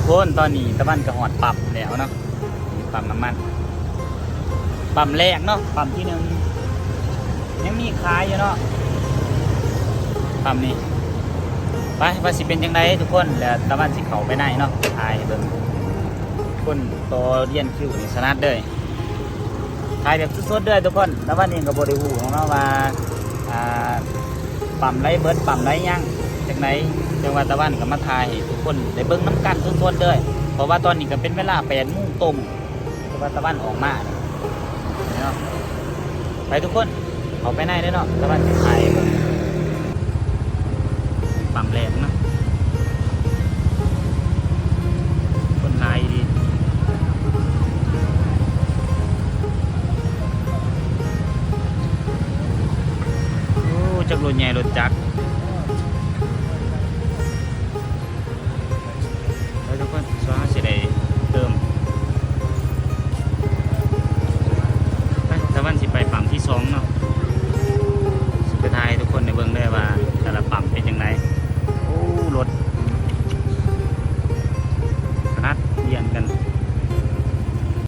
ຄົນ ຕອນນີ້ຕາວັນກໍຮອດປ້ຳແລ້ວເນາະ ນີ້ປ້ຳນ້ຳມັນ ປ້ຳແລກເນາະ ປ້ຳທີໜຶ່ງ ຍັງມີຂາຍຢູ່ເນາະ ປ້ຳນີ້ ໄປ ວ່າຊິເປັນຈັ່ງໃດທຸກຄົນ ແລ້ວຕາວັນຊິເຂົ້າໄປໃນເນາະ ຖ່າຍໃຫ້ເບິ່ງ ຄົນຕໍ່ລຽນຄິວນີ້ສະໜັດເລີຍ ຖ່າຍແບບສົດໆເລີຍທຸກຄົນ ຕາວັນເອງກໍບໍ່ໄດ້ຮູ້ເນາະວ່າ ອ່າ ປ້ຳໃດເບິດ ປ້ຳໃດຍັງ ຈັ່ງໃດ ຈັ່ງວ່າຕາວັນກໍມາຖ່າຍໃຫ້ທຸກຄົນໄດ້ເບິ່ງນຳກັນທຸກຄົນເດີ ເພາະວ່າຕອນນີ້ກໍເປັນເວລາແປດໂມງຕົງ ແຕ່ວ່າຕາວັນອອກມາເນາະ ໄປທຸກຄົນ ເຂົ້າໄປໃນເດີເນາະ ຕາວັນຊິຖ່າຍໃຫ້ເບິ່ງ ປ້ຳແລກເນາະ ຄົນຫຼາຍອີ່ຫຼີ ໂອ້ ຈັກລົດໃຫຍ່ລົດຈັກ ໄປທຸກຄົນ ສ່ວນເຮົາຊິໄດ້ເຕີມ ໄປ ຕາວັນຊິໄປປ້ຳທີສອງເນາະ